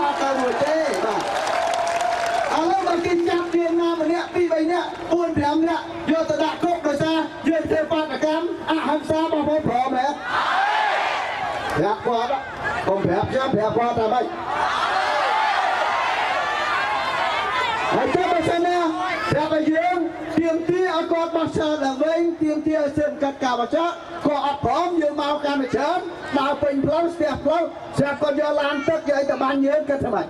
អត់ទៅរួចទេបាទឥឡូវបើគេចាប់យើងណាម្នាក់2 3នាក់4 5នាក់យកទៅដាក់គុកដោយសារយើងធ្វើបាតុកម្មអហិង្សាបងប្អូនព្រមទេប្រាប់គាត់កុំប្រាប់ខ្ញុំប្រាប់គាត់ថាម៉េចហើយចាំបើសិនណាប្រាប់ឲ្យយើងទាមទារឲ្យគាត់បោះឆ្នោតឡើងវិញទាមទារឲ្យស៊ើបកាត់ការបោះឆ្នោតក៏អត់ព្រមយើងមកកាន់តែច្រើនដើរពេញផ្លូវស្ទះផ្លូវស្រាប់គាត់យកឡានទឹកយកអីទៅបាញ់យើងគិតថាម៉េច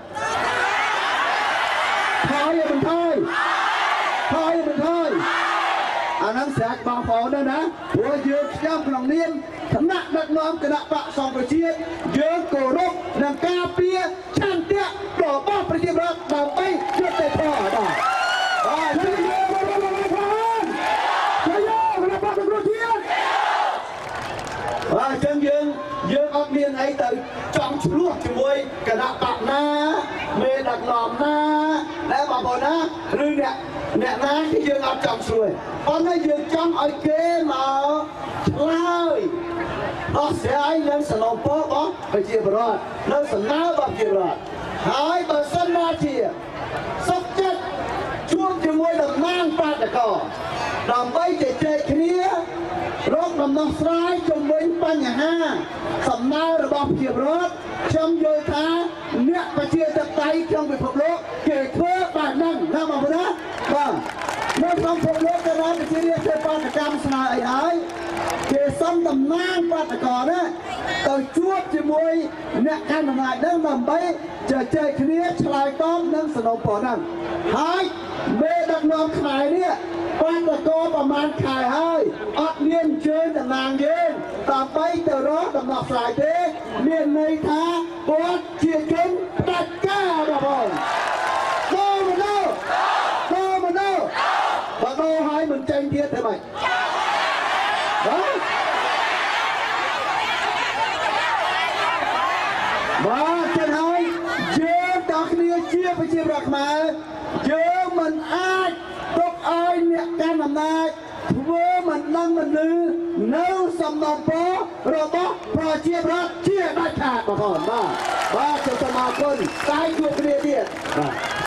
ថយមិនថយថយមិនថយអាហ្នឹងស្រេចបងប្អូនណាព្រោះយើងខ្ញុំក្នុងនាមគណៈដឹកនាំគណៈបកសង្គ្រោះជាតិយើងគោរពនិងការពារឆន្ទៈរបស់ប្រជាពលរដ្ឋដើម្បីយុត្តិធម៌បាទបាទ ជ័យយោបងប្អូនជ័យយោគណៈបកសង្គ្រោះជាតិ បាទអញ្ចឹងយើងអត់មានអីទៅចង់ឆ្លោះជាមួយគណៈបកណាមេដឹកនាំណាដែលបងប្អូនណាឬអ្នកណាគឺយើងអត់ចង់ឆ្លោះប៉ុន្តែយើងចង់ឲ្យគេមកឆ្លើយដោះស្រាយនឹងសំណូមពររបស់ប្រជាពលរដ្ឋនៅសំណើរបស់ប្រជាពលរដ្ឋហើយបើសិនណាជាសុខចិត្តជួបជាមួយតំណាងបាតកោដើម្បីជជែកគ្នារកដំណោះស្រាយជំវិញបញ្ហាសំណើរបស់ប្រជាពលរដ្ឋខ្ញុំយល់ថាអ្នកប្រជាធិបតេយ្យក្នុងពិភពលោកគេធ្វើបែបហ្នឹងណាបងប្អូនណាបាទនៅក្នុងពិភពលោកគេបានប្រជារាស្ត្រធ្វើបាតុកម្មស្នើអីហើយគេសុំតំណាងបាតុករណាទៅជួបជាមួយអ្នកកាន់អំណាចហ្នឹងដើម្បីជជែកគ្នាឆ្លើយតបនឹងសំណូមពរហ្នឹងហើយមេដឹកនាំខ្មែរនេះបាតុករប្រហែលខែហើយអត់មានអញ្ជើញតំណាងយើងដើម្បីទៅរកដំណោះស្រាយទេមានន័យថាគាត់ជាជនផ្ដាច់ការបងប្អូនដូរមកដូរដូរមកដូរបើដូរហើយមិនចេញទៀតទេម៉េចបាទបាទចឹងហើយយើងទាំងគ្នាជាប្រជាពលរដ្ឋខ្មែរយើងមិនអាចទុកឲ្យអ្នកកាន់អំណាចធ្វើមិនដឹងមិនឮនៅសំណពររបស់ប្រជាពលរដ្ឋជាដាច់ខាតបងប្អូនបាទបាទសូមអរគុណតែជួបគ្នាទៀតបាទ